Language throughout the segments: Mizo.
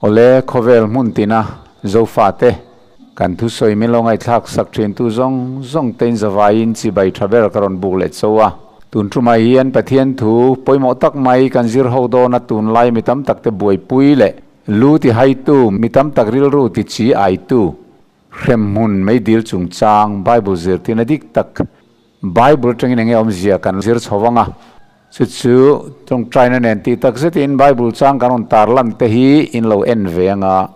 Awle, khawvel hmun tina Zofate kan thusawi min lo ngaihthlak sak thintu zawng zawng tein zavaiin chibai tha ber ka rawn buk leh cho a. Tun tumah hian Pathian thu pawimawh tak mai kan zir ho dawn a, tunlai mi tam takte buaipui leh lu ti haitu, mi tam tak rilru ti chi aitu, hremhmun meidil chungchang Bible zirtirna dik tak Bible atangin enge awmzia kan zir chho vang a, chu chu tawngtaina nen tih tak zetin Bible chang kan rawn tar lan te hi in lo en ve anga,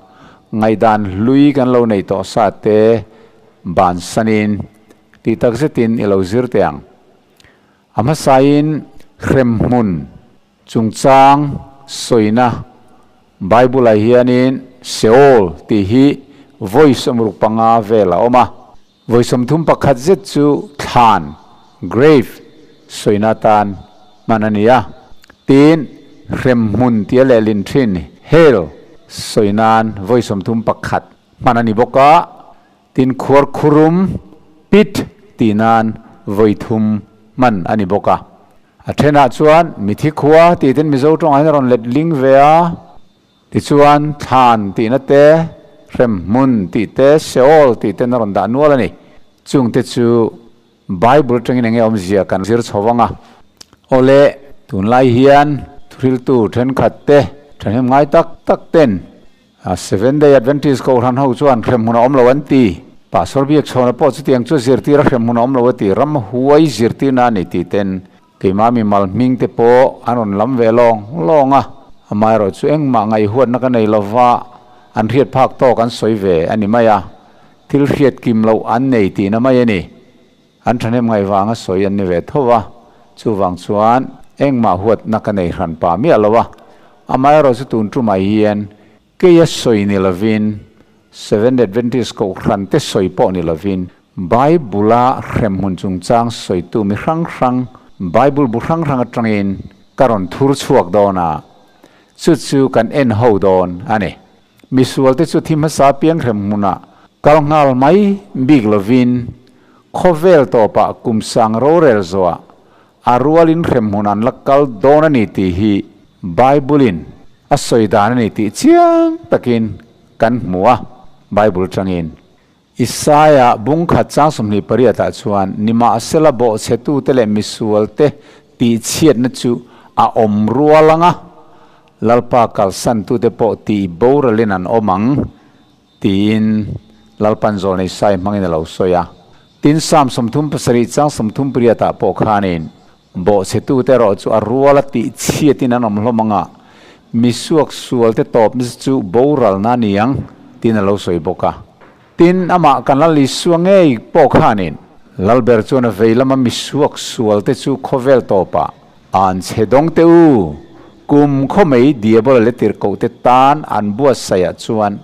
ngaihdan hlui kan lo nei tawh sa te bansanin tih tak zetin i lo zir teh ang. A hmasain hremhmun chungchang sawina Bible ah hianin Sheol tih hi vawi sawmruk panga vel a awm a. Vawi 31 zet chu thlan, grave, sawina atan hman a ni a. Tin, hremhmun tia lehlin thin, hell, sawi nan vawi 31 hman a ni bawk a. Tin, khuarkhurum, pit, tih nan vawi thum hman a ni bawk a. A thenah chuan mithi khua tih ten Mizo tawngah hian a rawn let ling ve a. Tichuan, thlan tihna te, hremhmun tih te, Sheol tih ten a rawn dah nual a ni. Chungte chu Bible atangin enge awmzia kan zir chho vang a. Awle, tunlai hian thuhriltu thenkhat te, thahnem ngai tak tak ten Seventh Day Adventist Kohhran ho chuan hremhmun a awm lo an ti. Pastor Biakchhawna pawh chutiang chu zirtir a hremhmun a awm lo a ti. Ramhuai zirtirna a ni tih ten Keimah mimal hming te pawh an rawn lam ve lawng lawng a, amaherawh chu engmah ngaihhuatna ka nei lova, an hriat phak tawk an sawi ve a ni mai a, thil hriat kim loh an nei tihna mai a ni. An thahnem ngaihvanga sawi an ni ve tho va, chuvang chuan engmah huatna ka nei hran pah miah lo a, amaherawh chu tun tumah hian Keia sawi ni lovin, Seventh Adventist Kohhran te sawi pawh ni lovin, Bible-a hremhmun chungchang sawitu mi hrang hrang, Bible bu hrang hrang atangin ka rawn thur chhuak dawn a, chu chu kan en ho dawn a ni. Misualte chu thi hmasa piang hremhmunah kal nghal mai bik lovin, khawvel tawpah kum sang rorel zawhah A rualin hremhmun an la kal dawn a ni tih hi Bible-in a sawi dan a ni tih chiang takin kan hmu a, Bible atangin. Isaia bung khat chang 28 ah chuan, Nimahsela bawhchhetute leh misualte tihchhiatna chu a awm rual ang a, Lalpa kalsantute pawh tih boralin an awm ang, Tiin Lalpan zawlna Isai hmangin a lo sawi a. Tin, Psalm 37 chang 38 ah pawh khanin, Bawhchhetute erawh chu a ruala tih chhiatin an awm hlawm ang a, mi suak sualte tawpna chu boralna a ni ang, tiin a lo sawi bawk a. Tin, amah kan Lal Isua ngei pawh khanin, Lalber chuan a vei lama mi suak sualte chu khawvel tawpah an chhe dawng teh u, kum khaw mai Diabola leh tirhkohte tan an buatsaihah chuan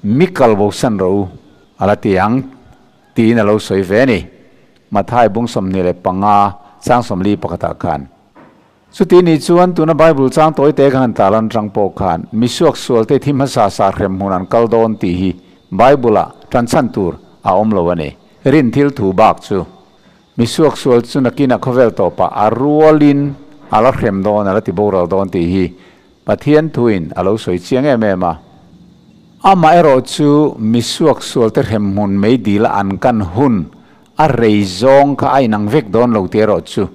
mi kal bosan rawh u, a la ti ang, tiin a lo sawi ve a ni. Mathai bung 25 chang 41 ah khan. Chuti ni chuan tuna Bible chang tawi te khan han tarlan atang pawh khan mi suaksualte thi hmasa sa hrem hmun an kal dawn tih hi Bible-ah tanchhan tur a awm lo a ni. Rin thil thu bak chu. Mi suaksual chu nakinah khawvel tawpah a rualin a la hrem dawn, a la ti boral dawn tih hi Pathian thuin a lo sawi chiang em em a. Amah erawh chu mi suaksualte hrem hmun mei dila an kan hun a rei zawng kha a inang vek dawn lo tih erawh chu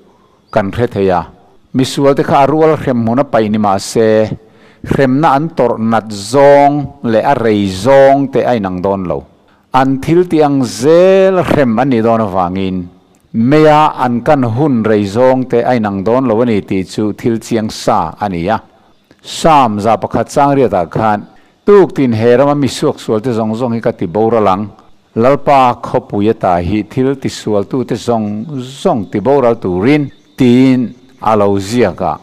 kan hre thei a. Mi sualte kha a rual hrem hmun a paih ni mah se, hremna an tawrh nat zawng leh a rei zawng te a inang dawn lo. An thil tih ang zel hrem an nih dawn avangin meia an kan hun rei zawng te a inang dawn lo a ni tih chu thil chiang sa a ni a. Psalm 100 chang riatah khan, Tuktin he rama mi suaksualte zawng zawng hi ka ti boral ang, Lalpa khawpui ata hi thil tisualtute zawng zawng ti boral turin, tiin a lo ziak a.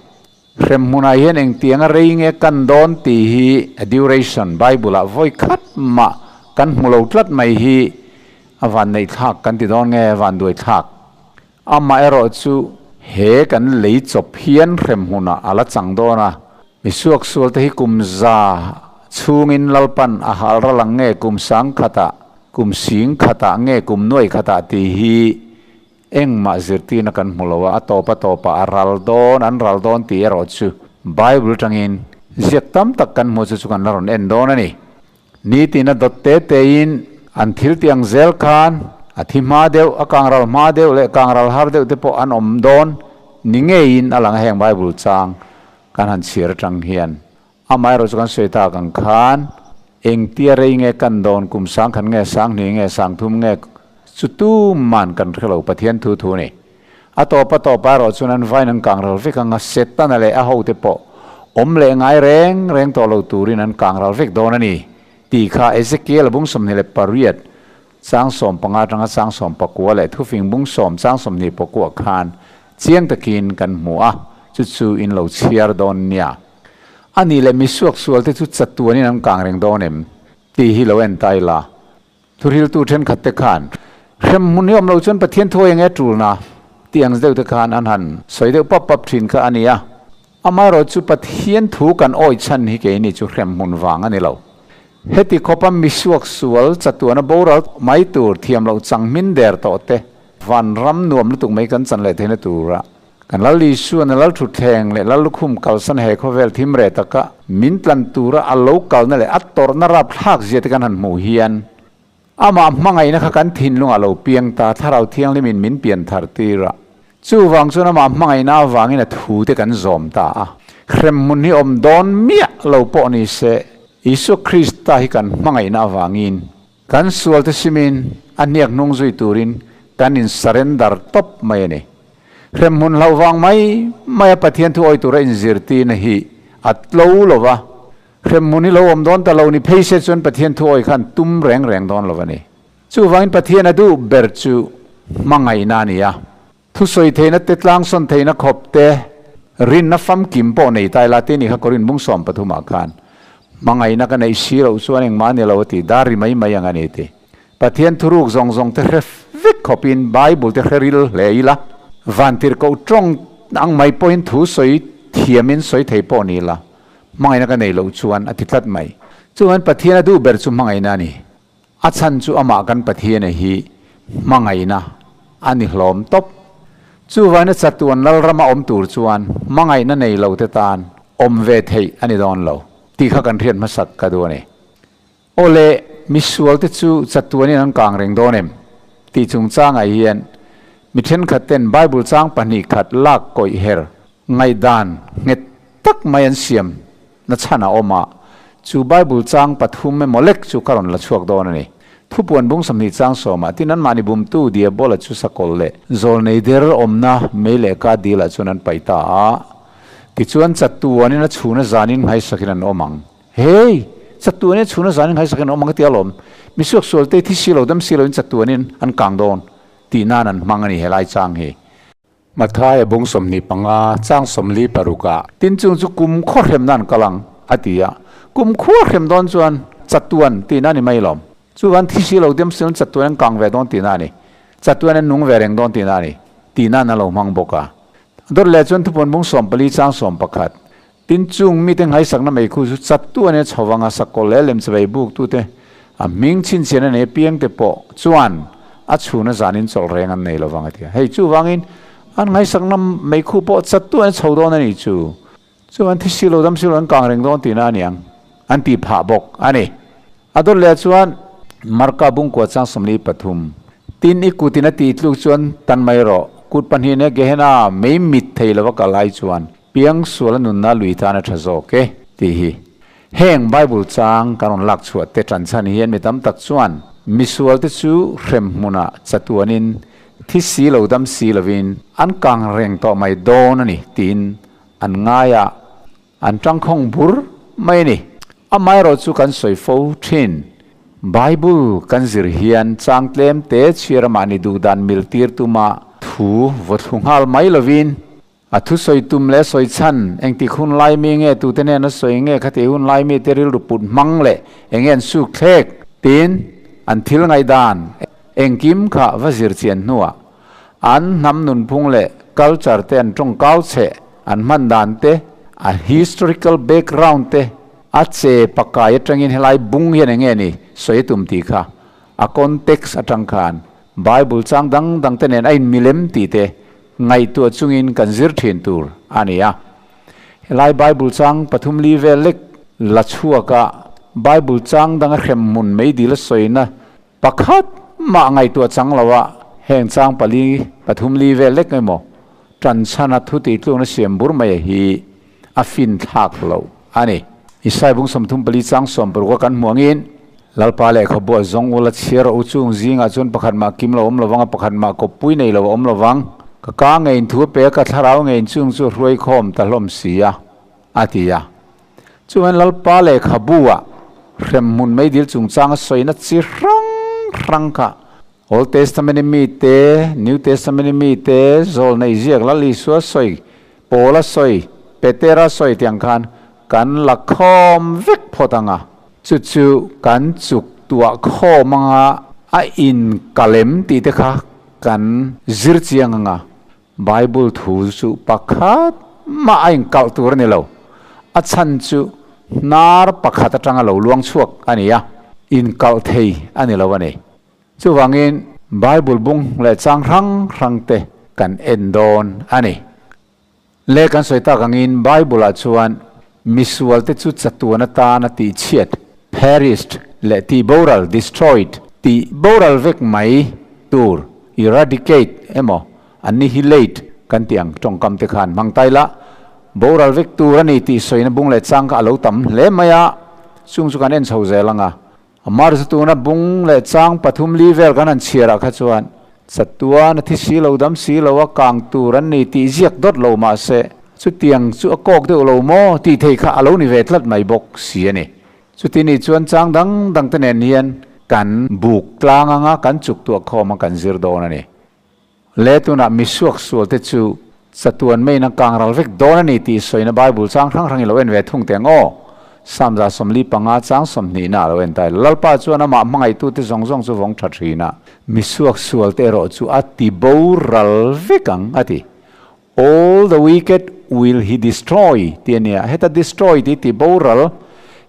Hremhmunah hian engtianga rei nge kan dawn tih hi a duration Bible ah vawi khat mah kan hmu lo tlat mai hi a van neih thlak kan ti dawn nge a van duai thlak. Amah erawh chu he kan lei chawp hian hremhmunah a la chang dawn a, mi suaksual te hi kum za chhungin Lalpan a hal ral ang nge kum sang khatah, kum sing khatah nge kum nuai khatah tih hi Engmah zirtirna kan hmu lo a, a tawp a tawpah a ral dawn, an ral dawn tih erawh chu Bible atangin Ziak tam tak kan hmuh chu chu kan la rawn en dawn a ni. Nitin a dawt te tein an thil ti ang zel khan a thi hma deuh, a kangral hma deuh leh kangral har deuh te pawh an awm dawn ni ngeiin a lang a heng Bible chang kan han chhiar atang hian. Amaherawhchu kan sawi tak ang khan engtia rei nge kan dawn, kum sang khat nge, sang hnih nge, sang thum nge chu tuman kan hre lo Pathian thu thu a ni. A tawp a tawp erawh chuan an vain an kangral vek ang a, Setana leh a hote pawh awm leh ngai reng reng tawh lo turin an kangral vek dawn a ni tih kha Ezekiel bung 28 chang 15 atanga chang 19 leh thufing bung 10 chang 29 khan chiang takin kan hmu a, chu chu in lo chhiar dawn nia. A nih leh misuak sualte chu chatuanin an kang reng dawn em tih hi lo en ta ila. Thuhriltu thenkhat te khan, Hrem hmun hi awm lo chuan Pathian thu eng nge tulna? tih ang deuh te khan an han sawi deuh pap pap thin kha a ni a. Amaherawh chu Pathian thu kan awih chhan hi keini chu hrem hmun vang a ni lo. Heti khawpa misuak sual chatuana boral mai tur thiam loh chang hmin der tawh te vanram nuam lutuk mai kan chan leh theihna tura Kan Lal Isuan a Lal Thutthleng leh Lal Lukhum kalsan he khawvel thim reh taka min tlan tura a lo kalna leh a tawrhna rapthlak zia te kan han hmuh hian amah hmangaihna kha kan thinlungah lo piang ta Thlarau Thianghlimin min pian thar tir a. Chuvang chuan amah hmangaihna avangin a thu te kan zawm ta a. Hremhmun hi awm dawn miah lo pawh ni se Isua Krista hi kan hmangaihna avangin kan sual te simin a hniak hnung zui turin kan in surrender tawp mai a ni. Hremhmun hlauh vang mai mai a Pathian thu awi tura inzirtirna hi a tlo lo va, hremhmun hi lo awm dawn ta lo ni phei se chuan Pathian thu awi khan tum reng reng dawn lo a ni. Chuvangin Pathian a duh ber chu hmangaihna a ni a, thusawi theihna te tlangsawn theihna khawp te rinna famkim pawh nei ta ila tih a ni kha Korin bung 13 ah khan hmangaihna ka neih si loh chuan engmah a ni lo a ti, dar ri mai mai ang a ni ti. Pathian thuruk zawng zawng te hre vek khawpin Bible te hre ril hle ila, vantirhkoh tawng ang mai pawhin thu sawi thiamin sawi thei pawh ni ila, hmangaihna ka nei loh chuan a ti tlat mai. Chuan Pathian a duh ber chu hmangaihna a ni. A chhan chu amah kan Pathiana hi hmangaihna a ni hlawm tawp. Chuvaina chatuan Lalrama awm tur chuan hmangaihna nei lo te tan awm ve theih a ni dawn lo tih kha kan hriat hmasak ka duh a ni. Aw le, misualte chu chatuanin an kang reng dawn em? tih chungchangah hian mi thenkhatten Bible chang pahnih khat lak kawih her ngaihdan nghet tak mai an siam na chhan a awm a, chu Bible chang pathum emaw lek chu ka rawn la chhuak dawn a ni. Thupuan bung 20 chang 10-ah tin anmahni bumtu Diabola chu sakawlh leh zawlnei der awmna mei leh ka dilah chuan an paih ta a, tichuan chatuanin a chhuna zanin nghaisakin an awm ang. Hei! Chatuanin chhuna zanin nghaisakin an awm ang ka ti alawm. Misuak sualte thi si lo dam si loin chatuanin an kang dawn tih nan an hmang a ni helai chang hi. Mathaia bung 25 chang 46 ah. Tin chung chu kum khaw hrem nan kal ang a ti a. Kum khua hrem dawn chuan chatuan tih na ni mai lawm. Chuvan thi si lo dam si loin chatuan an kang ve dawn tih na a ni. Chatuan an nung ve reng dawn tih na a ni tih nan a lo hmang bawk a. Dawt leh chuan thupuan bung 14 chang 11. Tin chung mite nghaisakna mei khu chu chattu a nia chho vanga sakawlh leh lemchawei buktute a hming chhinchhian a nei apiangte pawh chuan a chhuna zanin chawlh reng an nei lovang a ti a. Hei chuvangin an nghaisakna mei khu pawh chattu a nia chho dawn a ni chu. Chuan thi si lo dam si lo an kang reng dawn tihna a niang an tih phah bawk a ni. A dawt leh chuan Marka bungkua chang 43. Tin i kutin a tih tluk chuan tan mai rawh. Kut pahnih nia Gehenna mei mit thei lova kal ai chuan Piang sual a nunna lui tan a tha zawk e, tih hi. Heng Bible chang kan rawn lak chhuah te tan chhan hian mi tam tak chuan misual te chu hrem hmunah chatuanin thi si lo dam si lovin an kang reng tawh mai dawn a ni tiin an ngai a, an tangkhawng bur mai a ni. Amaherawh chu kan sawi fo thin. Bible kan zir hian chang tlem te chhiar a mahni duhdan mil tir tuma thu vaw thlu nghal mai lovin A thusawi tum leh sawi chhan, engtik hun lai mi nge tute nen a sawi nge khati hun lai mi te rilru put hmang leh enge an suk thlek tiin an thil ngaihdan engkim kha va zir chian hnuah an hnam nunphung leh culture te an tawngkau cheh an hman dan te a historical background te a che pakai atangin helai bung hian enge ni sawi tum tih kha a context atang khan Bible chang dang dang te nen a inmilem tih te ngaihtuah chungin kan zir thin tur a ni a. Helai Bible chang pathum li vel lek la chhuak a, Bible chang danga hremhmun meidil a sawina pakhat mah ngaihtuah chang lo a, heng chang pali pathum li vel lek emaw tan chhana thu tihtlukna siam bur mai hi a fin thlak lo a ni. Isai bung 34 chang 60 a kan hmuh angin, Lalpa lehkhabu a zawng ula chhiar a u chung zingah chuan pakhat mah kim lo awm lovang a, pakhat mah kawppui nei lo a awm lovang. Ka ka ngeiin thu a pe a, ka thlarau ngeiin chung chu a hruai khawm ta hlawm si a, a ti a. Chuan Lalpa lehkhabu ah hremhmun meidil chungchang a sawina chi hrang hrang kha Old Testament-i mite, New Testament-i mite, Zawlnei ziak Lal Isua sawi, Paula sawi, Petera sawi tiang khan kan la khawm vek phawt ang a. Chu chu kan chuk tuah khawm ang a, a inkalem tih te kha kan zir chiang ang a. Bible thu chu pakhat mah a inkalh tur a ni lo. A chhan chu hnar pakhat atanga lo luang chhuak a ni a, inkalh thei a ni lo a ni. Chuvangin Bible bung leh chang hrang hrang te kan en dawn a ni. Le kan sawi tak angin Bible ah chuan misual te chu chatuan atan a tihchhiat, perished, leh tihboral, destroyed, tihboral vek mai tur, eradicate, emaw annihilate kan tih ang tawngkam te khan hmang tai la, boral vek tur a ni tih sawina bung leh chang kha a lo tam hle mai a, chung chu kan en chho zel ang a. Amar chu tuna bung leh chang pathum li vel kan han chhiar ah kha chuan chatuan a thi si lo dam si lo a kang tur an ni tih ziak dawt lo mah se chutiang chu a kawk deuh lo maw tih thei kha a lo ni ve tlat mai bawk si a ni. Chuti ni chuan chang dang dang te nen hian kan buk tlang anga kan chuk tuah khawm a kan zir dawn a ni. Le tunah misuak sual te chu chatuan meiin an kang ral vek dawn a ni tih sawina Bible chang hrang hrang i lo en ve thung teng aw. Psalm 45 chang 20 na a lo en ta ila. Lalpa chuan amah hmangaihtute zawng zawng chu vawng tha thin a, misuak sual te erawh chu a ti boral vek ang a ti. All the wicked will he destroy tih a nia. Heta destroy tih ti boral,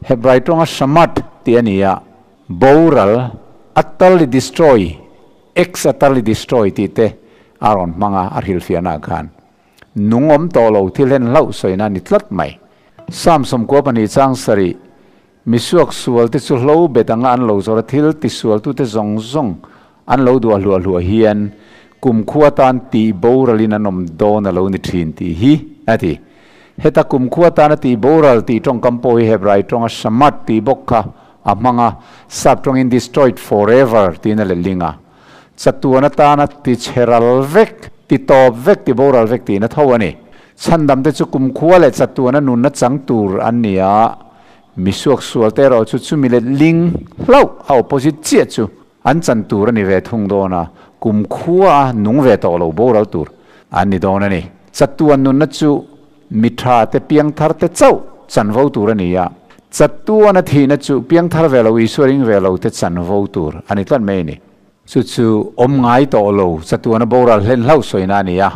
Hebrai tawnga shamat tih a nia. Boral, utterly destroy, ex utterly destroy tih te a rawn hmang a, a hrilhfiahna ah khan nung awm tawh lo thil hen hlauh sawina a ni tlat mai. Psalm 92 chang sarih, Misuak sual te chu hlo bet anga an lo zawr a, thil tisualtute zawng zawng an lo duah hluah hluah hian kumkhua tan tih boralin an awm dawn a lo ni thin tih hi a ti. Heta kumkhua tana tih boral tih tawngkam pawh hi Hebrai tawnga shamat tih bawk kha a hmang a, sap tawngin destroyed forever tiin a letling a. Chatuan atana ti chhe ral vek, ti tawp vek, ti boral vek tiin a tho a ni. Chhandam te chu kumkhua leh chatuana nunna chang tur an ni a, misuak sual te erawh chu chumi letling hlauh a opposite chiah chu an chan tur a ni ve thung dawn a, kumkhua a nung ve tawh lo boral tur an ni dawn a ni. Chatuan nunna chu mi tha te piangthar te chauh chanvo tur a ni a, chatuan a thihna chu piangthar ve lo Isua ring ve lo te chanvo tur a ni tlat mai a ni. Chu chu awm ngai tawh lo chatuan a boral hlen hlauh sawina a ni a,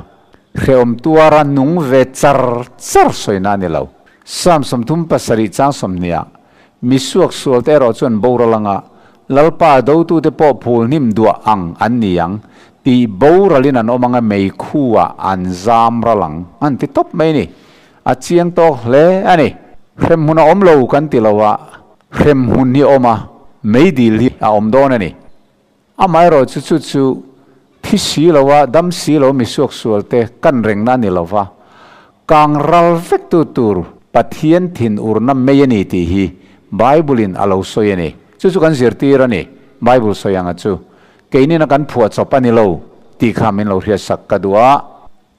hrehawm tuara nung ve char char sawina a ni lo. Psalm 37 chang 20 ah Misuak sualte erawh chuan boral anga Lalpa dotute pawh phul hnim duah ang an ni ang, tih boralin an awm anga meikhuah an zam ral ang an ti tawp mai ni. A chiang tawk hle a ni. Hremhmun a awm lo kan ti lo a, hremhmun hi a awm a, meidil hi a awm dawn a ni. Amaherawh chu chu chu thi si lo a, dam si lo misuak sualte kan rengna a ni lo va, kang ral vektu tur Pathian thin urna mei a ni tih hi Bible-in a lo sawi a ni. Chu chu kan zirtir a ni, Bible sawi anga chu. Keinin a kan phuah chawp a ni lo tih kha min lo hriatsak ka duh a.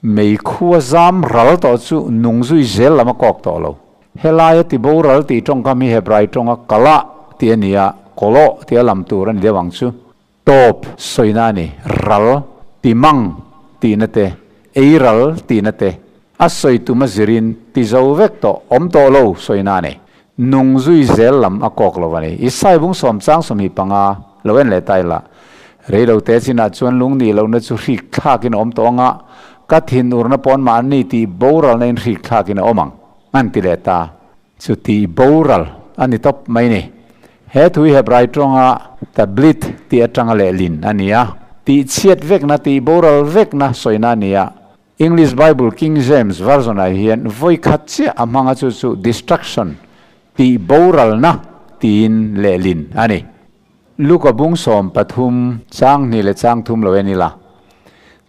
Mei khua zam ral tawh chu nung zui zel lam a kawk tawh lo. Helaia ti boral tih tawngkam hi Hebrai tawnga kalah tih a ni a, kawlawh tia lam tur a ni deuh ang chu. Tawp sawina a ni, ral, ti mang tihna te, ei ral tihna te, a sawi tum a zirin ti zo vek tawh, awm tawh lo sawina a ni. Nung zui zel lam a kawk lo a ni. Isai bung sawm chang 25 lo en leh ta ila. Reilo te chinah chuan lung nih lohna chu hrik thlakin a awm tawh ang a, ka thinurna pawn mahni tih boralna in hrik thlakin a awm ang, an ti leh ta. Chu tih boral a ni tawp mai ni. He thu hi Hebrai tawnga tablit tih atanga lehlin a ni a, tih chhiat vekna, tih boral vekna sawina a ni a. English Bible King James Version ah hian vawi khat chiah a hmang a chu chu destruction tih boralna tiin lehlin a ni. Luka bung 13 chang hnih leh chang thum lo en ila.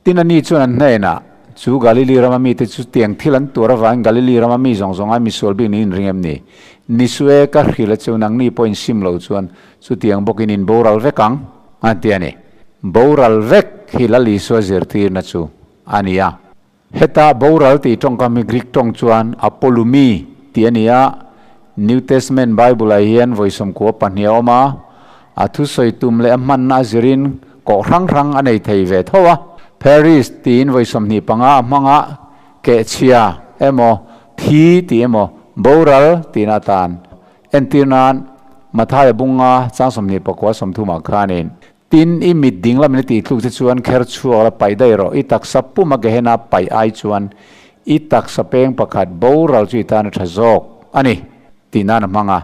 Tin ani chuan an hnenah, Chu Galili rama mite chu tiang thil an tuar avangin Galili rama mi zawng zawng ai misual bik niin ring em ni? Nisue ka hrilh a chu nangni pawh insim lo chuan chutiang bawkin in boral vek ang, an ti a ni. Boral vek hi Lal Isua zirtirna chu a ni a. Heta boral tih tawngkam hi Greek tawng chuan apolumi tih a ni a, New Testament Bible-ah hian vawi 92 a awm a, a thusawi tum leh a hmanna a zirin kawh hrang hrang a nei thei ve tho a. Paris tiin vawi 25 a hmang a, kehchhia emaw, thi tih emaw, boral tihna atan entir nan Mathaia bunga chang 29 30 ah khanin Tin, i mit ding lamin i tih tluk che chuan kher chhuak la paih daih rawh. I taksa pum a Gehenna paih ai chuan i taksa peng pakhat boral chu i tan a tha zawk a ni tih nan a hmang a.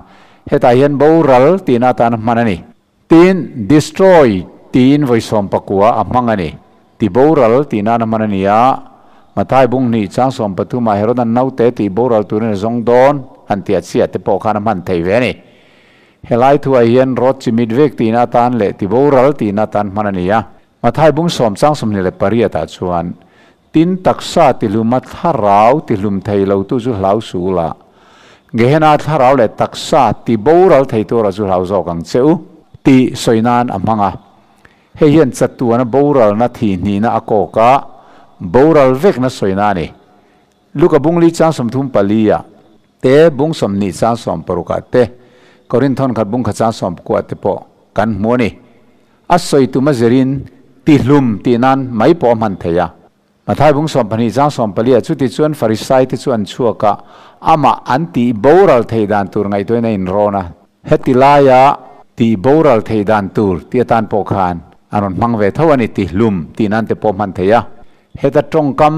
Hetah hian boral tihna atan a hman a ni. Tin, destroy tiin vawi 19 a hmang a ni. Ti boral tih nan a hman a ni a. Mathai bung hnih chang 13 ah Herodan naute tih boral turin a zawng dawn han tih a chhiah te pawh khan a hman thei ve a ni. Helai thuah hian rawt chi mit vek tihna atan leh ti boral tihna atan hman a ni a. Mathai bung sawm chang 28 ah chuan, Tin taksa tihluma thlarau tihlum thei lotu chu hlau suh la, Gehenna thlarau leh taksa ti boral thei tura chu hlau zawk ang che u, tih sawi nan a hmang a. Hei hian chatuana boralna thihhnihna a kawk a, boral vekna sawina a ni. Luka bungli chang 34 ah te, bung 20 chang 60 ah te, Korinth thawnkhat bung khat chang 19 ah te pawh kan hmu a ni. A sawi tum a zirin tihlum tih nan mai pawh a hman thei a. Mathai bung 12 chang 14 ah chuti chuan Farisai te chu an chhuak a, amah an tih boral thei dan tur ngaihtuahin a inrawn a. Heti laia tih boral thei dan tur tih atan pawh khan an rawn hmang ve tho a ni, tihlum tih nan te pawh hman thei a. Heta tawngkam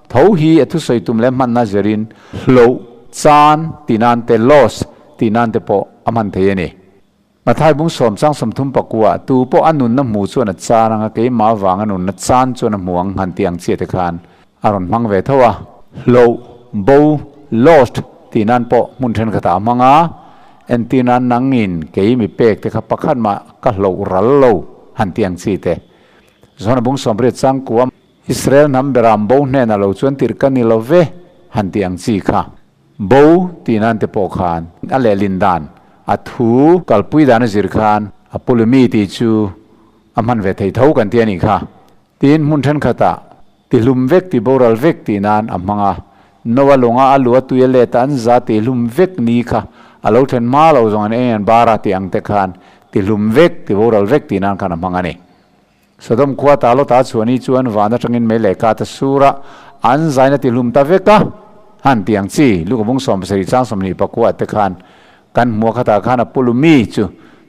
tho hi a thusawi tum leh hmanna zirin hloh, chan tih nan te, loss tih nan te pawh a hman thei a ni. Mathai bung 10 chang 39 tu pawh a nunna hmu chuan a chan anga keimah avanga nunna chan chuan a hmu ang han tih ang chiah te khan a rawn hmang ve tho a. Hloh, bo, lost tih nan pawh hmun thenkhatah a hmang a, entir nan nangin kei mi pek te kha pakhat mah ka hloh ral lo han tih ang chi te. Zona bung 80 chang kuam Israel hnam beram bo hnenah lo chuan tirh ka ni lo ve han tih ang chi kha. Bo tih nan te pawh khan a lehlin dan, a thu kalpui dan a zir khan a pulumi tih chu a hman ve thei tho kan ti a nih kha. Tin hmun thenkhatah tihlum vek tih boral vek tih nan a hmang a, Noa lunga a lu a tui a let a an za tihlum vek ni kha a lo then hma lo zawng an eng an bar a tih ang te khan tihlum vek tih boral vek tih nan khan a hmang a ni. Sodom khua ta Lota chuan i chuan van atangin mei leh ka ta sur a, an zaina tihlum ta vek a, han ti ang chi, Luka bung 70 chang 29 te khan kan hmua khatah khan a pulu mi chu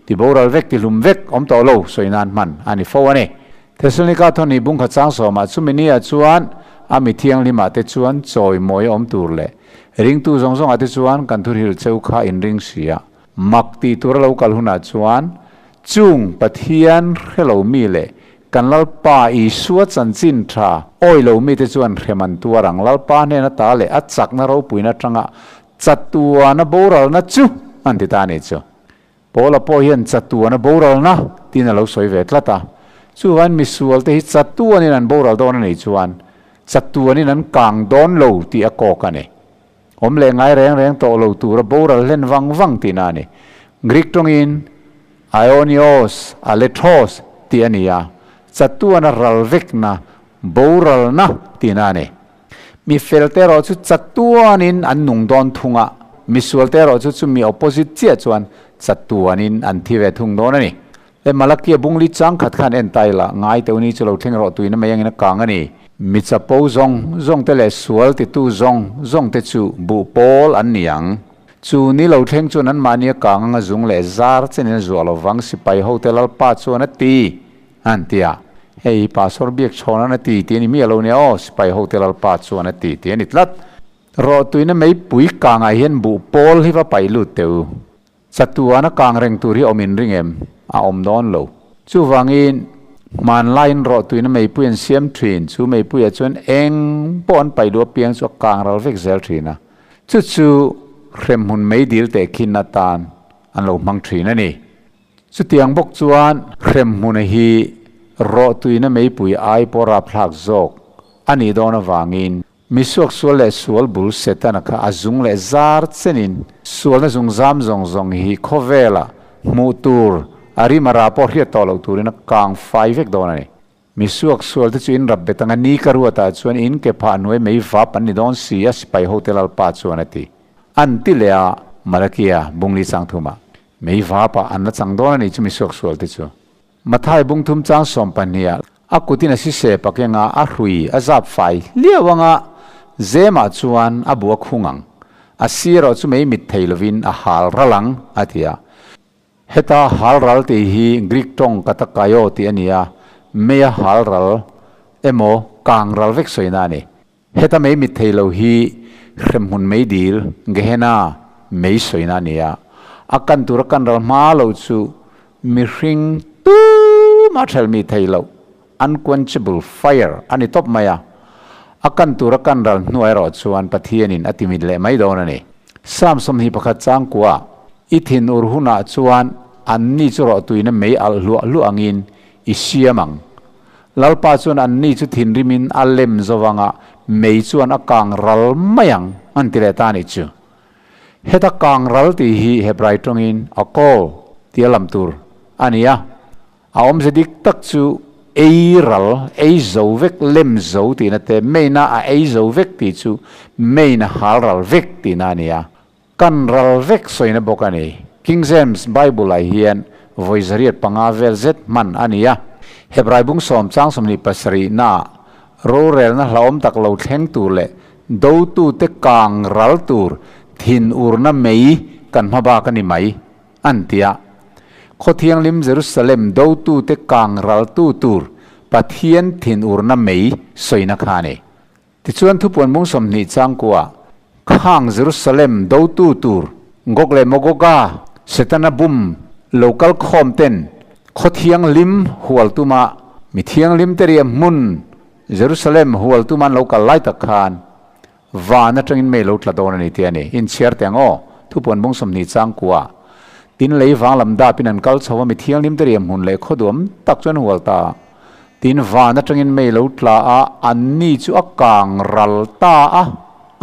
ti boral vek tihlum vek awm tawh lo sawi nan hman a ni fo a ni. Thesalonika thawhnih bung khat chang 10 ah chumi ni ah chuan a mi thianghlimah te chuan chawi mawi a awm tur leh ringtu zawng zawngah te chuan kan thurhil cheu kha inring si a, mak tih tur a lo kal hunah chuan Chung Pathian hre lo mi leh kan Lalpa Isua chanchin tha awi lo mite chuan hrem an tuar ang. Lalpa hnena ta leh a chakna ropuina atanga chatuana boralna chu an ti ta a nih chu. Paula pawh hian chatuana boralna tiin a lo sawi ve tlat a. Chuvain misualte hi chatuanin an boral dawn a nih chuan chatuanin an kang dawn lo tih a kawk a ni. Awm leh ngai reng reng tawh lo tura boral hlen vang vang tihna a ni. Greek tawngin aionios, alethos tih a ni a, chatuana ral vekna, boralna tihna a ni. Mi felte erawh chu chatuanin an nung dawn thung a, mi sualte erawh chu chumi opposite chiah chuan chatuanin an thi ve thung dawn a ni. Le Malakia bungli chang khat khan en ta ila, ngai teuh ni chu lo thleng rawh tuina mai angin a kang a ni. Mi chapo zawng zawng te leh sual titu zawng zawng te chu buh pawl an ni ang. Chu ni lo thleng chuan anmahni a kang anga zung leh zar chenin a zuah lo vang sipai hote Lalpa chuan a ti an ti a. Hei Pastor biak chhawn an a ti tih a ni miah lo nia aw, sipai hote Lalpa chuan a ti tih a ni tlat. Rawh tuina meipui kangah hian buh pawl hi va paih lut teh u. Chatuana kang reng tur hi awm in ring em? A awm dawn lo. Chuvangin, Hmanlaiin rawhtuina meipui an siam thin, chu meipuiah chuan eng pawh an pai duh apiang chu a kang ral vek zel thin a, chu chu hremhmun meidil tehkhin atan an lo hmang thin a ni. Chutiang bawk chuan hremhmuna hi rawhtuina meipui ai pawh rapthlak zawk a nih dawn avangin Mi suaksual leh sual bul Setana kha a zung leh zar chenin sualna zungzam zawng zawng hi khawvela hmuh tur a rim a ra pawh hriat tawh loh turin a kang fai vek dawn a ni. Mi suaksual te chu in rap bet anga ni ka ruatah chuan in ke phah hnuai mei vap an ni dawn si a sipai hote lalpa chuan a ti. An ti leh a, Malakia bungli chang thumah mei vapah an la chang dawn a ni chu mi suaksual te chu. Mathai bungthum chang 12 ah a kutin a sise pakenga a hrui a zap fai hliau anga zemah chuan a bu a khung ang. A si erawh chu mei mit thei lovin a hal ral ang, a ti a. Heta hal ral tih hi Greek tawng katakaio tih a ni a, mei a hal ral emaw kang ral vek sawina a ni. Heta mei mit thei lo hi hremhmun meidil, Gehenna, mei sawina a ni a. A kan tur a kan ral hma lo chu mihring tumah ṭhelh mi thei loh, unquenchable fire, a ni tawp mai a. A kan tur a kan ral hnuai erawh chuan Pathianin a timit leh mai dawn a ni. Psalm 21 changkua, I thinur hunah chuan anni chu rawhtuina mei alh hluah hluah angin i siam ang. Lalpa chuan anni chu thinrimin a lem zovanga mei chuan a kang ral mai ang, an ti leh ta a nih chu. Heta kang ral tih hi Hebrai tawngin akol tia lam tur a ni a, a awmze dik tak chu ei ral, ei zo vek, lem zo tihna te, meina a ei zo vek tih chu meina hal ral vek tihna a ni a. Kan ral vek sawina bawk a ni. King James Bible-ah hian vawi 105 vel zet hman a ni a. Hebrai bung sawm chang 27 naah rorelna hlauhawm tak lo thleng tur leh dotute kang ral tur thinurna mei kan hma bak a ni mai, an ti a. Khawthianghlim Jerusalem dotute kang raltu tur Pathian thinurna mei sawina kha a ni. Tichuan thupuan bung 20 changkua khang Jerusalem dotu tur Gog leh Magoga Setana bum lo kal khawm ten khaw thianghlim hual tuma mi thianghlim te riah hmun Jerusalem hual tuma an lo kal lai tak khan van atangin mei lo tla dawn a ni tih a ni. Inchhiar teh ang aw, thupuan bung 20 changkua tin lei vang lam dapin an kal chho a mi thianghlim te riah hmun leh khaw duam tak chu an hual ta a. Tin, van atangin mei lo tla a, anni chu a kang ral ta a,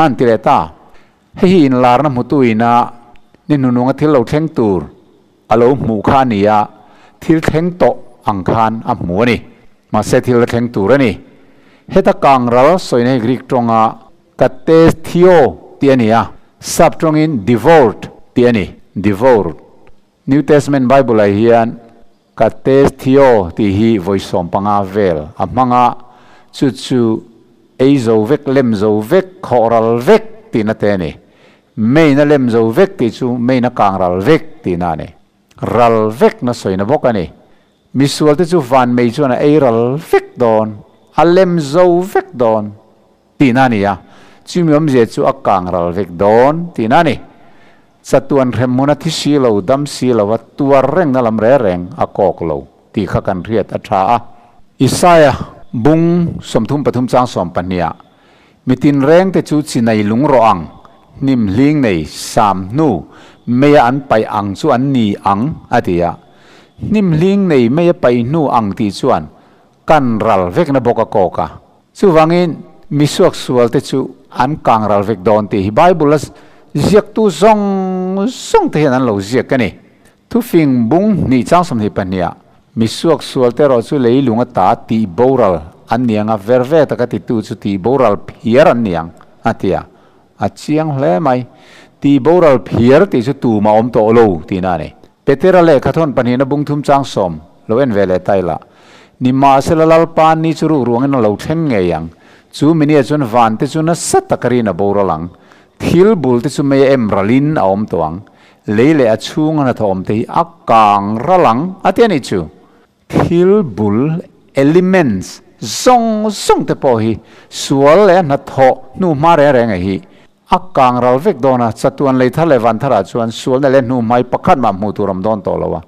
an ti leh ta. Hei hi inlarna hmutu ina ni hnununga thil lo thleng tur a lo hmuh kha a ni a, thil thleng tawh ang khan a hmu a ni. Mahse thil la thleng tur a ni. Heta kang ral sawina hi Greek tawnga katestio tih a ni a, sap tawngin devoured tih a ni, devoured. New Testament Bible-ah hian Ka test Theo tih hi vawi 15 vel a hmang a, chu chu ei zo vek, lem zo vek, khawh ral vek tihna te a ni. Main a lem zo vek tih chu main a kang ral vek tihna a ni. Ral vek na sawina bawk a ni. Misual te chu van mei chuan a ei ral vek dawn, a lem zo vek dawn tihna a ni a, chumi awmzia chu a kang ral vek dawn tihna a ni. Chatuan hremhmun a thi si lo, dam si lo a tuar rengna lam reng reng a kawk lo tih kha kan hriat a tha a. Isaiah bung 33 chang 12 ah, Mi tinreng te chu chinai lung rawh ang, hnim hling nei sam hnu meia an paih ang chu an ni ang, a ti a. Hnim hling nei meia paih hnu ang tih chuan kan ral vekna bawk a kawk a. Chuvangin, mi suaksual te chu an kang ral vek dawn tih hi Bible a ziaktu zawng zawng te hian an lo ziak a ni. Thufing bung hnih chang 22 ah, mi suaksual te erawh chu leilung ata tih boral an ni ang a, ver ve taka titu chu tih boral phiar an ni ang, a ti a. A chiang hle mai. Tih boral phiar tih chu tumah awm tawh lo tihna a ni. Petera lehkha thawn pahnihna bung thum chang sawm lo en ve leh ta ila. Nimahsela Lalpa ni chu ruk ruangin a lo thleng ngei ang. Chu minia chuan van te chu nasa taka rin a boral ang. Thil bul te chu mei a em ralin a awm tawh ang. Lei leh a chhunga hnathawh awm te hi a kang ral ang a ti a nih chu. Thil bul, elements, zawng zawng te pawh hi sual leh a hnathawh hnu hma reng reng hi a kang ral vek dawn a, chatuan lei thar leh van tharah chuan sualna leh hnu hmai pakhat mah hmuh tur awm dawn tawh lo a.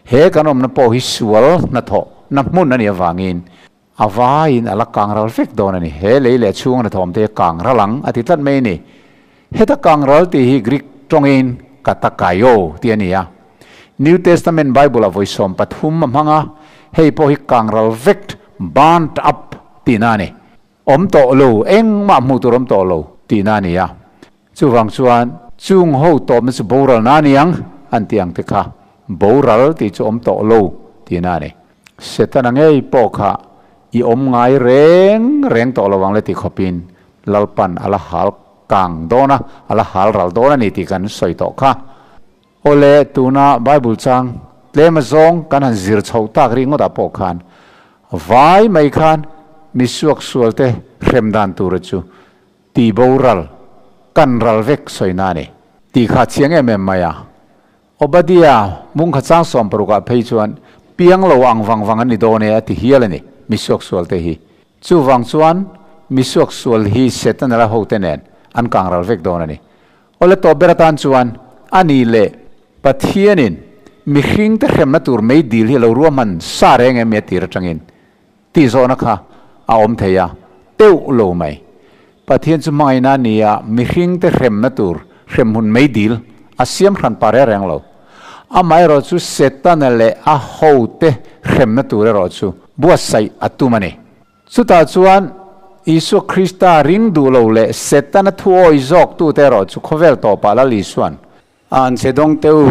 He kan awmna pawh hi sual hnathawh. na hmun a nih avangin a vaiin a la kang ral vek dawn a ni. He lei leh chhunga hnathawm te hi a kang ral ang a ti tlat mai a ni. Heta kang ral tih hi Greek tawngin katakaio tih a ni a. New Testament Bible-ah vawi 13 a hmang a, hei pawh hi kang ral vek, burnt up, tihna a ni. Awm tawh lo, engmah hmuh tur awm tawh lo tihna a ni a. Chuvang chuan chung ho tawpna chu boralna a ni ang an tih ang te kha boral tih chu awm tawh lo tihna a ni. Setana ngei pawh kha i awm ngai reng reng tawh lo ang le ti khawpin Lalpan a la hal kang dawn a, a la hal ral dawn a ni tih kan sawi tawh kha. Awle, tuna Bible chang tlem azawng kan han zir chhoh tak ri ngawtah pawh khan vai mai khan mi suaksualte hrem dan tura chu ti boral, kan ral vek sawina a ni. Tih kha chiang em em mai a. Obadia mungkha chang 16 ah phei chuan piang lo ang vang vang an ni dawn e a ti hial a ni, mi suaksualte hi. Chuvang chuan mi suaksual hi Setana la hote nen an kang ral vek dawn a ni. Awle tawp ber atan chuan a ni leh Pathianin mihringte hremna tur mei dil hi a lo ruahman sa reng em mi a tir atangin tih zawhna kha a awm thei a, teuh lo mai. Pathian chu hmangaihna a ni a, mihringte hremna tur hremhmun mei dil a siam hran pa reng reng lo. Amaherawh chu Setana leh a hote hremna tur erawh chu buatsaih a tum a ni. Chutah chuan Isua Krista ring duh lo leh Setana thuawi zawktute erawh chu khawvel tawpah Lal Isuan A an che dawng teu,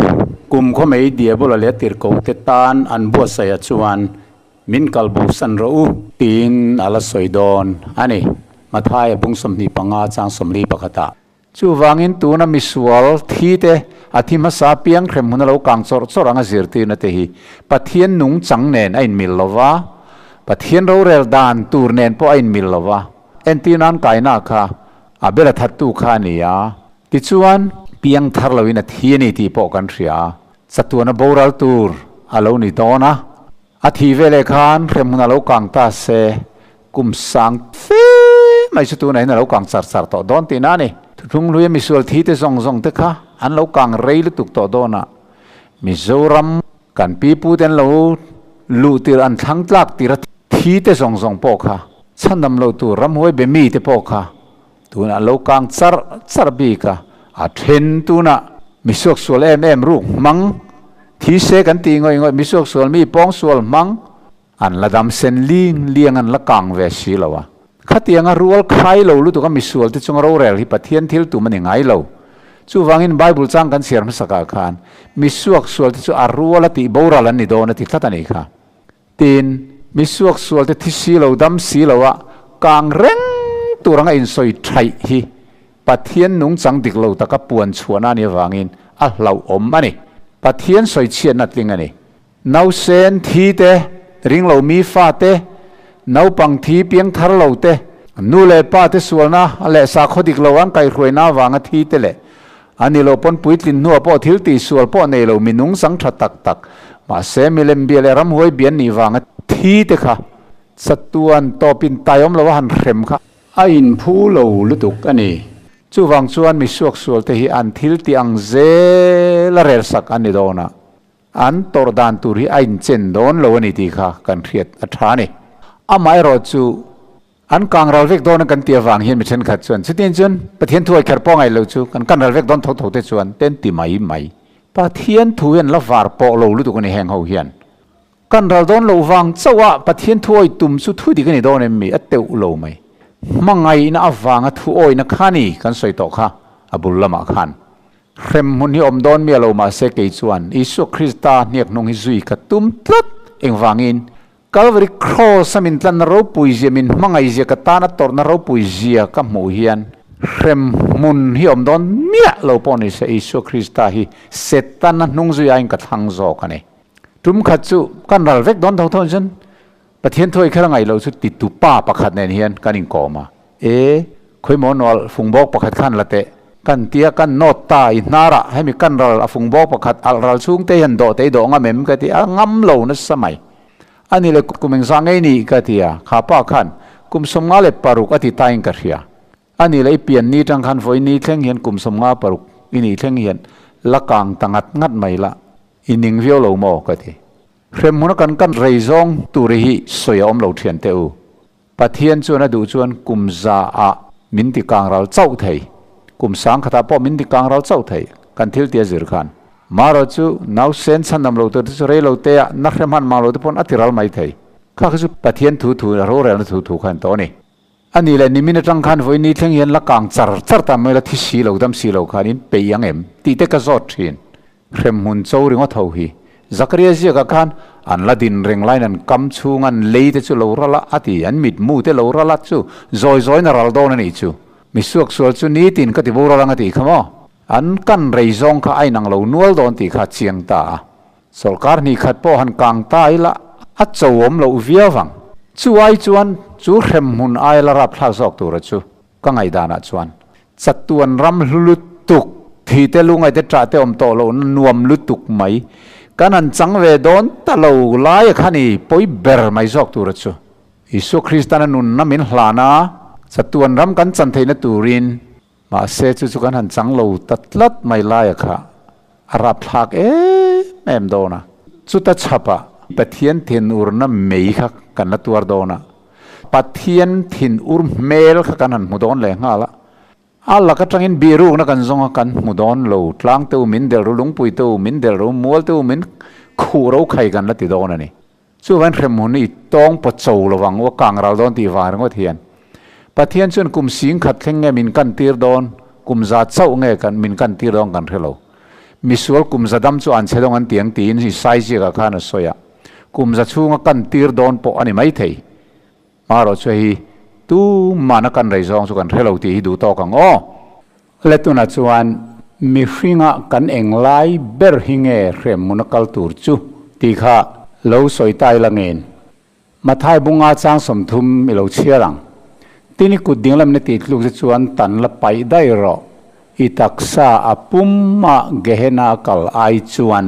kum khaw mei Diabola leh tirhkohte tan an buatsaih ah chuan min kal bosan rawh u, tiin a la sawi dawn a ni, Mathaia bung 25 chang 41 ah. Chuvangin tuna misual thi te, a thi hmasa piang hrem hmun a lo kang chawrh chawrh anga zirtirna te hi Pathian nungchang nen a inmil lo va, Pathian rorel dan tur nen pawh a inmil lo va, entirnan kaina kha a bela thattu kha a ni a. Tichuan, piang thar loin a thi a ni tih pawh kan hria a, chatuana boral tur a lo ni dawn a. A thih veleh khan hremhmun a lo kang ta se, kum sang fe mai chu tunah hian a lo kang char char tawh dawn tihna a ni. Thuthlung hluia misual thi te zawng zawng te kha an lo kang rei lutuk tawh dawn a, Mizoram kan pipu te an lo luh tir an thlang tlak tir a thi te zawng zawng pawh kha chhandam lo tur ramhuai be mi te pawh kha Tunah lo kang char char bik a, a then tunah mi suaksual em em ruk hmang, thi se kan tih ngawih ngawih mi suaksual mi pawngsual hmang an la dam sen ling liang an la kang ve si lo a. Khatianga rual khai lo lutuk a misual te chunga rorel hi Pathian thil tum a ni ngai lo. Chuvangin Bible chang kan chhiar hmasakah khan mi suaksual te chu a rual a tih boral an ni dawn a ti tlat a nih kha. Tin, mi suaksual te thi si lo dam si lo a kang reng tur anga insawi thaih hi Pathian nungchang dik lo taka puan chhuahna a nih avangin a hlauhawm a ni. Pathian sawi chhiatna tling a ni. Nausen thi te, ringlo mi fa te, naupang thi piang thar lo te, nu leh pa te sualna leh sakhaw dik lo an kaihhruaina avanga thi te leh A ni lo pawn puitlin hnuah pawh thil tihsual pawh nei lo minung chang tha tak tak, mahse milem bia leh ramhuai bian nih vanga thi te kha chatuan tawpin tai awm lo a han hrem kha a inphu lo lutuk a ni. Chuvang chuan mi suaksual te hi an thil tih ang zel a rel sak a ni dawn a, an tawrh dan tur hi a inchen dawn lo a ni tih kha kan hriat a tha a ni. Amaherawhchu An kang ral vek dawn a kan tih avang hian mi thenkhat chuan chutiang chuan Pathian thu ai kher pawh ngaih lo chu kan kan ral vek dawn tho tho te chuan ten ti mai mai. Pathian thu hian la var pawh lo lutuk a ni heng ho hian. Kan ral dawn loh vang chauh a Pathian thu awi tum chu thu dik a ni dawn em mi a teuh lo mai. Hmangaihna avanga thu awina kha ni kan sawi tawh kha a bul lamah khan. Hrem hmun hi awm dawn mi a lo mahse kei chuan Isua Krista hniak hnung hi zui ka tum tlat engvangin Calvary Cross a min tlanna ropui zia, min hmangaih zia, ka tana tawrhna ropui zia ka hmuh hian hrem hmun hi awm dawn miah lo pawh ni se Isua Krista hi Setana hnung zui aiin ka thlang zawk a ni. Tum khat chu kan ral vek dawn tho tho chuan Pathian thuai kher a ngaih loh chu titu pa pakhat nen hian kan inkawm a, E, khawimaw nual fungbawk pakhat khan la teh. Kan tia kan nawt ta i hnarah hemi kan ral a fungbawk pakhat alh ral chhungte hian dawh te i dawh ngam em ka ti a, ngam lo nasa mai. A ni le kum engzah ngei ni ka ti a, kha pa khan kum 56 a ti tain ka hria. A ni le i pian ni tang khan vawi ni thleng hian kum 56 i nih thleng hian la kang ta ngat ngat mai la, i ning viau lo maw ka ti. Hremhmuna kan kan rei zawng tur hi sawi a awm lo thian teh u. Pathian chuan a duh chuan kum za ah min ti kang ral chauh thei. Kum sang khatah pawh min ti kang ral chauh thei kan thil tia zir khan. Marawh chu nausen chhandam lo tur te chu rei lo te ah na hrem han mang lo te pawn a ti ral mai thei. Kha kha chu Pathian thu thu rorelna thu thu khan tawh a ni. A nih leh nimin atang khan vawi ni thleng hian la kang char char ta mai la thi si lo dam si lo khan in peih ang em tih te ka zawt thin. Hremhmun cho ringawt ho hi Zakaria ziakah khan an la din reng laiin an kam chhung an lei te chu lo ral a a ti, an mitmu te lo ral a chu zawi zawiin a ral dawn a nih chu. Misuak sual chu nitin ka ti boral ang a tih kha maw? An kan rei zawng kha a inang lo nual dawn tih kha a chiang ta a. Sawrkar hnih khat pawh han kang ta ila a cho awm loh viau vang. Chu ai chuan chu hremhmun aia la rapthlak zawk tura chu ka ngaihdanah chuan chatuan ram hlu lutuk, thi te lungai te ṭah te awm tawh lohna nuam lutuk mai kan han chang ve dawn ta lo laia kha ni pawi ber mai zawk tura chu. Isua Kristana nunna min hlan a, chatuan ram kan chan theihna turin Mahse chu chu kan han chang lo ta tlat mai laia kha a rapthlak em em dawn a. Chuta chhapah Pathian thinurna mei kha kan la tuar dawn a, Pathian thinur hmel kha kan han hmu dawn leh nghal a. A lak atangin bihrukna kan zawng a, kan hmu dawn lo. Tlang te u min delh ru, lungpui te u min delh ru, mual te u min khuh ro khai kan la ti dawn a ni. Chuvain hremhmun i tawng paw cho lovang u a kang ral dawn tih vang ringawt hian Pathian chuan kum sing khat thleng nge min kan tir dawn, kum za chauh nge kan min kan tir dawn kan hre lo. Misual kum za dam chu an chhe dawng an ti ang tiin i sai ziakah khan a sawi a, kum za chhunga kan tir dawn pawh a ni maithei. Marawh chu hei tumahna kan rei zawng chu kan hre lo tih hi duh tawk ang aw. Le tunah chuan mihringa kan eng lai ber hi nge hremhmun a kal tur chu tih kha lo sawi ta ila ngen. Mathai bunga chang 30 i lo chhiar ang. Tin i kut dinglam na tih tluk che chuan tan la paih daih rawh. I taksa a pum a Gehenna a kal ai chuan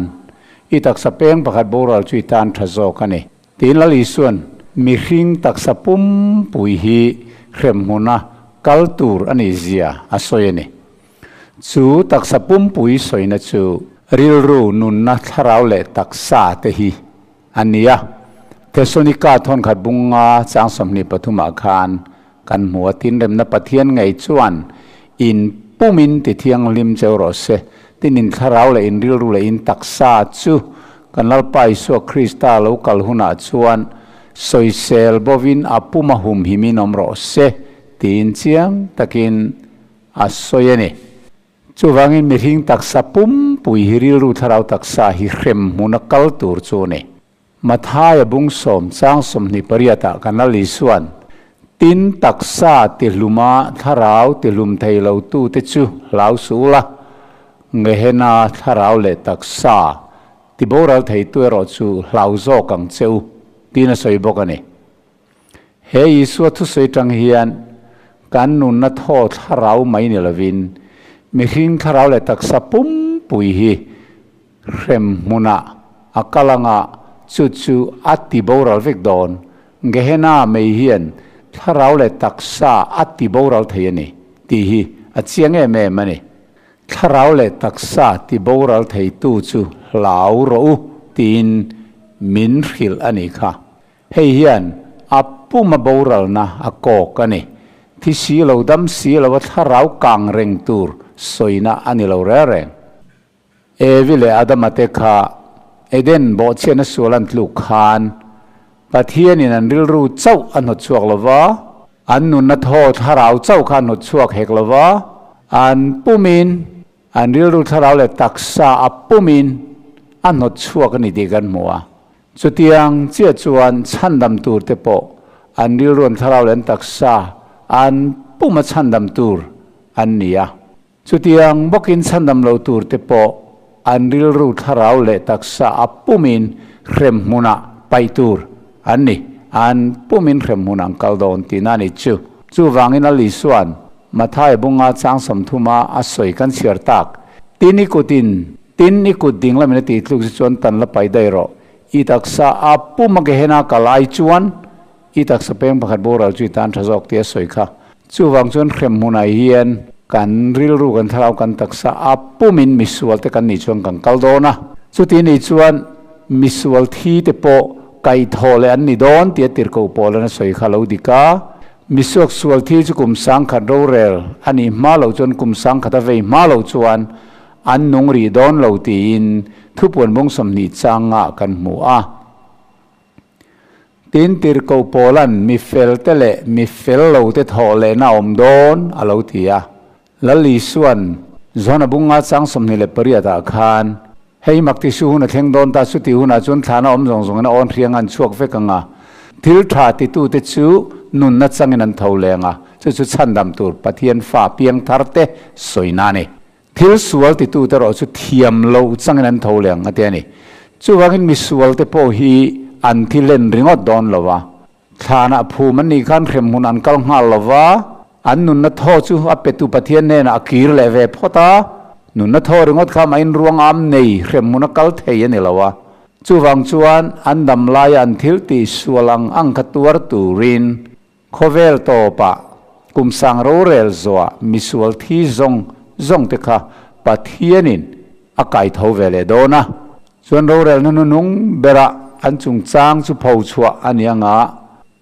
i taksa peng pakhat boral chu i tan tha zawk a ni. Tiin Lal Isua'n mihring taksa pumpui hi hremhmuna kal tur a nih zia a sawi a ni. Chu taksa pumpui sawina chu rilru, nunna, thlarau leh taksa te hi a ni a. Thesalonika thawnkhat bunga chang 23 ah khan kan hmu a, Tinremna Pathian ngei chuan in pumin ti thianghlim cheu rawh se, tin in thlarau leh in rilru leh in taksa chu Kan Lalpa Isua Krista lo kal hunah chuan sawisel bovin a pum a humhimin awm rawh se tiin chiang takin a sawi a ni. Chuvangin mihring taksa pumpui hi rilru thlarau taksa hi hrem hmuna kal tur chu a ni. Mathaia bung sawm chang 28 ah kan Lal Isua'n, Tin taksa tihluma thlarau tihlum thei lo tute chu hlau suh ula, Ngehena thlarau leh taksa ti boral theitu erawh chu hlau zawk ang che u, tiin a sawi bawk a ni. He Isua thusawi tang hian kan nunna thaw thlarau mai ni lovin mihring thlarau leh taksa pumpui hi hrem hmunah a kal anga chu chu a ti boral vek dawn. Gehenna mei hian thlarau leh taksa a ti boral thei a ni tih hi a chiang em em a ni. Thlarau leh taksa ti boral theitu chu hlau rawh u tiin min hrilh a nih kha. Hei hian a puma boralna a kawk a ni. Thi si lo dam si lo a thlarau kang reng tur sawina a ni lo reng reng. Evi leh Adama te kha Eden bawhchhiatna sual an tluk khan Pathianin an rilru chauh a hnawt chhuak lo va, an nunna thaw thlarau chauh kha a hnawt chhuak hek lo va, an pumin an rilru thlarau leh taksa a pumin a hnawt chhuak a ni tih kan hmu a. Chutiang chiah chuan chhandam tur te pawh an rilru an thlarau leh an taksa an puma chhandam tur an ni a. Chutiang bawkin chhandam lo tur te pawh an rilru thlarau leh taksa a pumin hrem hmunah paih tur an ni. An pumin hrem hmun an kal dawn tihna a ni chu. Chuvangin a Lisua'n Mathai bunga chang 30 a sawi kan chhiar tak, Tin i kutin, tin i kut ding lamin a tih tluk chu chuan tan la paih daih rawh. I taksa a pum a Gehenna kal ai chuan I taksa peng pakhat boral chu i tan tha zawk tih a sawi kha. Chuvang chuan hrem hmunah hian kan rilru kan thlarau kan taksa a pumin misual te kan nih chuan kan kal dawn a. Chuti nih chuan misual thi te pawh kaihthawh leh an ni dawn tia tirhkoh pawl an a sawi kha lo dik a. Misuak sual thi chu kum sangkhat rorel a nih hma loh chuan kum sangkhat a vei hma loh chuan an nung rih dawn lo tiin thupuan bung 20 changa kan hmu a. Tin, tirhkoh pawlan mi fel te leh mi fel lo te thawh lehna a awm dawn a lo ti a. Lal Isua'n Johana bunga chang 28 ah khan, Hei mak ti su hun a thleng dawn ta, chuti hunah chuan thlana awm zawng zawngin a awn hriang an chhuak vek ang a, thil tha titute chu nunna changin an tho leng a, chu chu chhandam tur Pathian fa piang thar te sawina a ni. Thil sual titute erawh chu thiam lo changin an tho leng a ti a ni. Chuvangin misualte pawh hi an thi len ringawt dawn lo a, Thlanah phum an nih khan hremhmun an kal nghal lo va, an nunna thaw chu a petu Pathian hnenah a kir leh ve phawt a. Nunna thaw ringawt kha mah in ruang am nei hremhmun a kal thei a ni lo a. Chuvang chuan an dam laia an thil tih sual ang ang kha tuar turin khawvel tawpah kum sang rorel zawhah misual thi zawng zawng te kha Pathianin a kai tho ve leh dawn a. Chuan rorelna hnunung berah an chungchang chu pho chhuah a ni anga,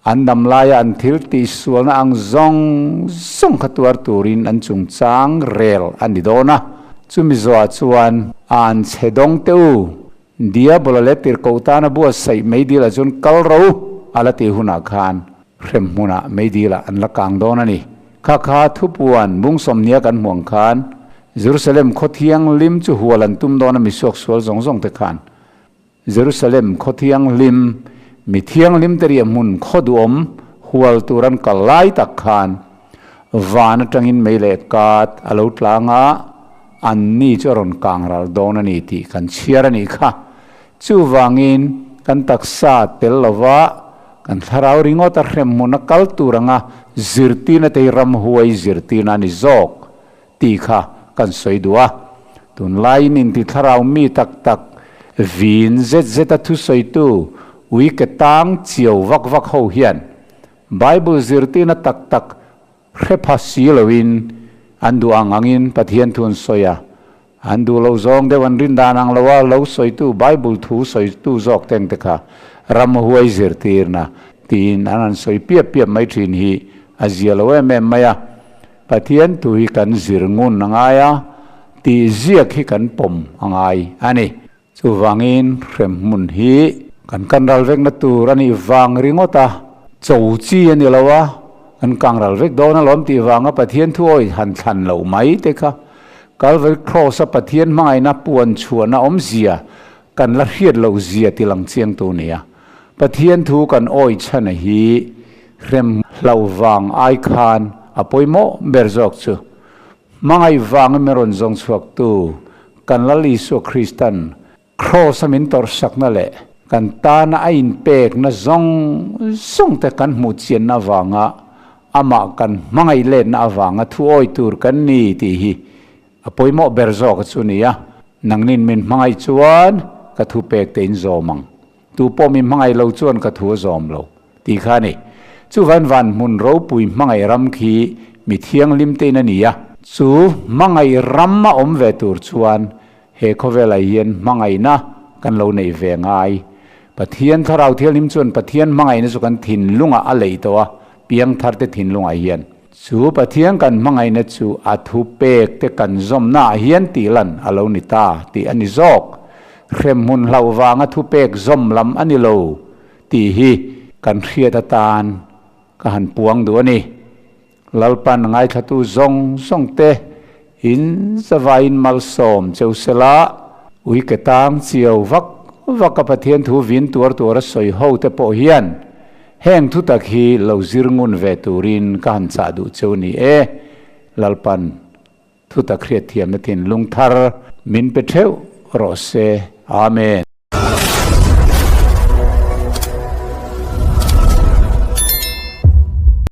an dam laia an thil tihsualna ang zawng zawng kha tuar turin an chungchang rel a ni dawn a. Chumi zawhah chuan a an chhe dawng teh u, Diabola leh tirhkoh tana buatsaih meidilah chuan kal ro a la tih hunah khan hrem hmunah meidilah an la kang dawn a ni. Kha kha thupuan bung sawmnia kan hmuh ang khan Jerusalem khaw thianghlim chu hual an tum dawn a mi suaksual zawng zawng te khan Jerusalem khaw thianghlim mi thianghlim te riah hmun khaw duhawm hual tur an kal lai tak khan van atangin mei leh kat a lo tlang a, an ni chu a rawn kang ral dawn a ni tih kan chhiar a nih kha. Chuvangin kan taksa tel lova kan thlarau ringawt a hrem hmun a kal tur anga zirtirna te hi ramhuai zirtirna a ni zawk tih kha kan sawi duh a. Tunlaiin inti thlarau mi tak tak vin zet zet a thusawitu ui ke tang chiau vak vak ho hian Bible zirtirna tak tak hre pha si loin an duh ang angin Pathian thu an sawi a, an duh lo zawng deuh an rin dan ang loa lo sawitu Bible thu sawitu zawk teng te kha ramhuai zirtirna tiin an han sawi piap piap mai thin hi a zia lo em em mai a. Pathian thu hi kan zir ngun a ngai a, tih ziak hi kan pawm a ngai a ni. Chuvangin hremhmun hi kan kan ral vekna tur a nih vang ringawt a, cho chi a ni lo a, kan kang ral vek dawn alawm tih vanga Pathian thu awih han thlan loh mai te kha Calvary Cross a Pathian hmangaihna puan chhuahna awmzia kan la hriat loh zia ti lang chiang tu nia. Pathian thu kan awih chhan a hi hrem hlauh vang ai khan a pawimawh ber zawk chu. Hmangaih vanga min rawn zawng chhuaktu kan Lal Isua Kristan Kraws a min tawrhsakna leh kan tana a inpekna zawng zawng te kan hmuh chianna avanga amah kan hmangaih letna avanga thu awi tur kan ni tih hi a pawimawh ber zawk a chu ni a. Nangnin min hmangaih chuan ka thupek te in zawm ang. Tu pawh min hmangaih lo chuan ka thu a zawm lo, tih kha a ni. Chuvan van hmun ropui hmangaih ram khi mi thianghlim tein a ni a. Chu hmangaih ram a awm ve tur chuan he khawvelah hian hmangaihna kan lo neih ve ngai. Pathian Thlarau Thianghlim chuan Pathian hmangaihna chu kan thinlungah a leih tawh a, piangtharte thinlungah hian. Chu Pathian kan hmangaihna chu a thu pek te kan zawmnaah hian tih lan a lo ni ta tih a ni zawk. Hremhmun hlauh vanga thu pek zawm lam a ni lo tih hi kan hriat atan ka han puang duh a ni. Lalpan ngaithlatu zawng zawng te in zavaiin malsawm cheu sela, ui ke tang chiau vak vak a Pathian thu vin tuar tuar a sawi ho te pawh hian Heng thu tak hi lo zir ngun ve turin ka han chah duh cheu ni e, Lalpan thu tak hriatthiamna thinlung thar min pe theuh rawh se. Amen.